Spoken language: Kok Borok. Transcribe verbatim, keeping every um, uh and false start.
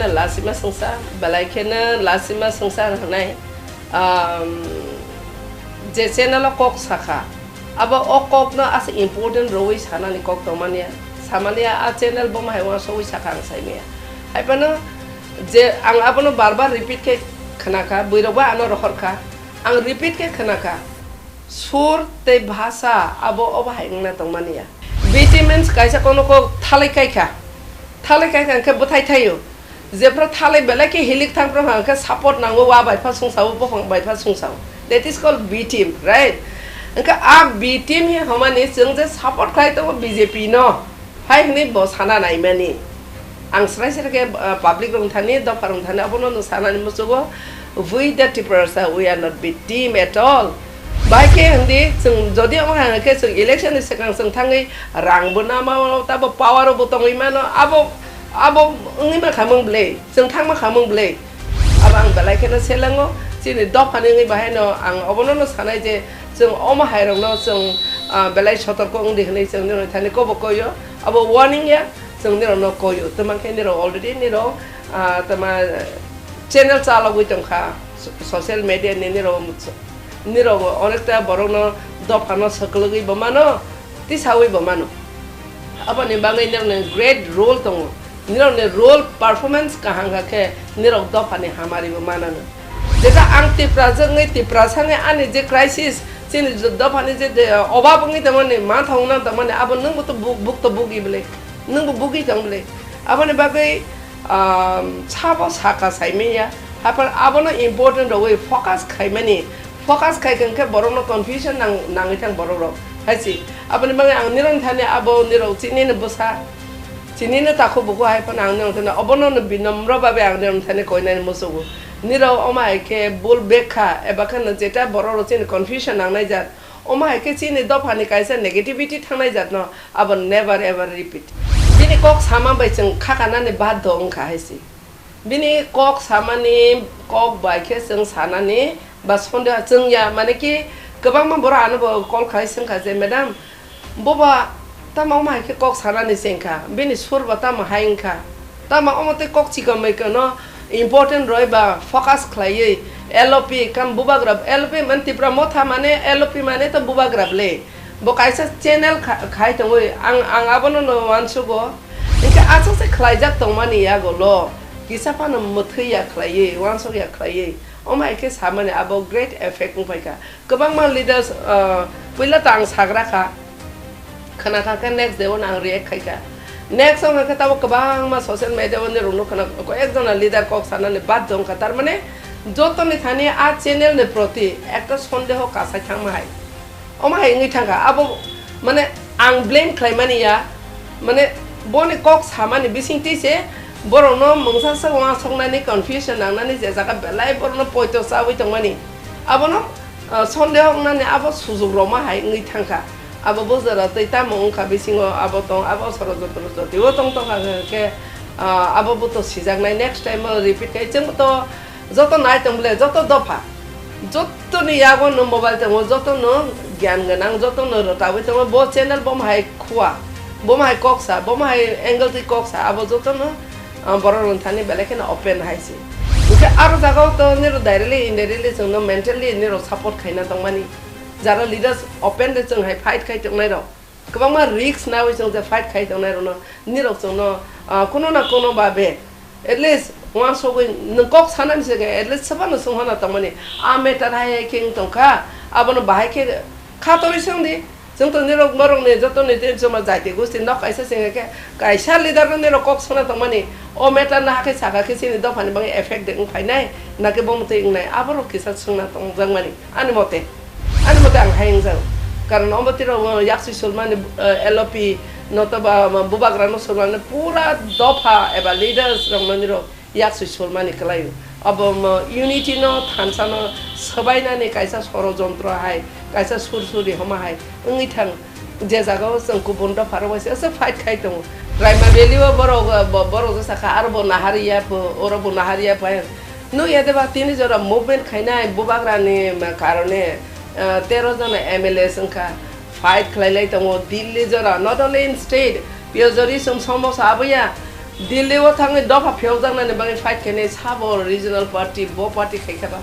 Lasima sungsa, belai kheno lasima sungsa hwnai, um, je channel o kok sakha, abo o kokno asa important rwui sanani kok tongmani ya. Samani ya, a channel bo mahai uansugui sakha ang saimaya. Haiphano je ang abono bar bar repeat khe khnakha, buirokbo ano rohorkha, ang repeat khe khnakha. Sur tei bhasa abo obo hai wngna tongmani ya. B T means kaisa kono kok thalai kaikha. Thalai kaikha hwnkhe bwthai thaio. Jephru thalai belai khe hilik thangphru hwnkhe support nango, wa bai pha sungsao, buphang bai pha sungsao. That is called B team, right? Hwnkhe a B team hi hwnmani chwng je support khlai tongo B J P no. Hai hwnwi bo sana naimani. Ang srai srai khe, ah, public rok thani, dopha rok thani abono no sanani muchugo, "We the Tiprasa, we are not big team at all." Bai khe hwndi chwng jodi ongha khe chwng election ni swkang chwng thangwi rang bo nama mano, tabo power bo tongwi mano, abo, abo wngwi mankha mung bwlwi, chwng thang mankha mung bwlwi. Abo ang belai kheno selengo, chini dophani wngwi bahaino ang obono no sanai je chwng omo hairokno chwng, ah, belai sotorko wngdi hwnwi chwng nini thani kobo koyo. Abo warning ya, chwng nirokno koyo. Tama khe nirok already nirok, ah, tama channel chalogwi tongkha, so-, social media ni nirok, nirok onekta borokno dophano swklwgwi bo mano. Tisawi bo mano. Aboni bagwi nirokni great role tongo. Nirokni role performance kaham kha khe nirok dophani hamari bo manano. Jeta ang Tiprasa wngwi Tiprasani ani je crisis, chini je dophani je, je obab wngwi tongmani, mantha wngna tongmani, abo nwngbo to buk, buk to bugi bwle, nwngbo bugi tong bwle. Aboni bagwi, um, sabo saka saimanya, haphar abono important rogwi focus khaimani, focus khai khe hwnkhe borokno confusion nang-, nangwi thang borok rok. Hai si, aboni bagwi ang nirok thani abo nirok chinini bwsa, chinini takhuk bukhuk hai phano ang nirok thani obono no binomro babe ang nirok thani koinani muchugo. Nirok omo hai khe bul bek kha, eba khe no jeta borok rok chini confusion nangnai jat, omo hai khe chini dophani kaisa negativity thangnai jat no abo never ever repeat. Bini kok sama bai chwng khakanani baddo wngkha hai si. Bini kok samani kok bai khe chwng sanani ba sondeha chwng ya, mane ki kwbangma borok ano bo call khai swngkha je, "Madam, boba tamo omo hai khe kok sanani se wngkha, bini sur bo tamo hai wngkha, tamo omo tei kok chikon bai kono important roi ba focus khlaiwi L O P kam bubagra, L O P mane Tipra Motha mane L O P mane to bubagra bwle." Bo kaisa channel kha-, khai tongwi, ang, ang abono no uansugo. Hinkhe aswk se khlaijak tongmani yago lo, kisa phano mwthwi ya khlaiwi, uansuk ya khlaiwi, omo hai khe samani abo great effect wng phaikha. Kwbangma leaders, ah, puila ta ang sagra kha, khna kha khe next day o no ang react khai kha. Next o hwnkhe tabuk kwbangma social media o nirokno khna, koi ek jona leader kok sanani baddo wng kha. Tar mane jotoni thani a channel ni proti ekta sondeho kasai thangma hai. Omo hai wngwi thangkha, abo, mane, ang blame khlaimani ya, mane, boni kok samani bisingtwi se borokno mungsa se uansuknani, confusion nangnani je jaga belai borokno poito chawi tongmani, abono, ah, sondeho wngnani abo sujuk rwma hai wngwi thangkha. Abo bujaro tei tamo wngkha bisingo abo tong, abo soro jotoro jotio tong tongkha hwnkhe, ah, abo buto sijaknai, next time o repeat khai chwngbo to joto nai tong bwle, joto dopha, jotoni yago no mobile tongo, joto no gyan gwnang, joto no rwtawi tongo, bo channel bo mahai khua, bo mahai kok sa, bo mahai angle twi kok sa, abo joto no, ah, borok rok thani belai kheno open hai se. Hwnkhe aro jaga o to niro directly, indirectly chwng no mentally niro support khaina tongmani, jara leaders open de chwng hai fight khai tongnai rok. Kwbangma risk nawi chwng je fight khai tongnai rokno, nirok chwngno, ah, kuno na kuno babe, at least uansugwi nwng kok sanani se khe, at least sabano swnghorna tongmani, a matter hai hai khe wng tongkha, abono bahai khe kha torwi swngdi. Chwng to nirok borokni jotoni tei chwma jaiti gosti nok kaisa se khe, kaisa leader no nirok kok sona tongmani, o matter no hakhe sakha khe chini dophani bagwi effect de wng phainai, nakhe bomo twi wngnai, aborok kisa swngna tongjakmani. Ani mote, ani mote ang hai wngjago. Karon omo tiro, uh, yaksui sulmani, uh, L O P notoba, um, bubagrano sulmani pura dopha eba leaders rokno niro yaksui sulmani kwlaio. Abo, um, unity no, thansa no swbainani kaisa sorojontro hai, kaisa sursuri homa hai wngwi thang. Je jaga o chwng kubun dopha rok bai se fight khai tongo. Raima Valley o borok, bo-, borok je sakha aro bo nahari ya pho, oro bo nahari ya pho. Nukya de ba tini jora movement khainai bubagrani karone, ah, tero jona M L A wngkha, fight khlailai tongo Delhi jora, not only in state, Piyojori chwng somosa aboya, Delhi o thangwi dopha phiyokjaknani bagwi fight khainai sabo regional party, bo party khai kheno.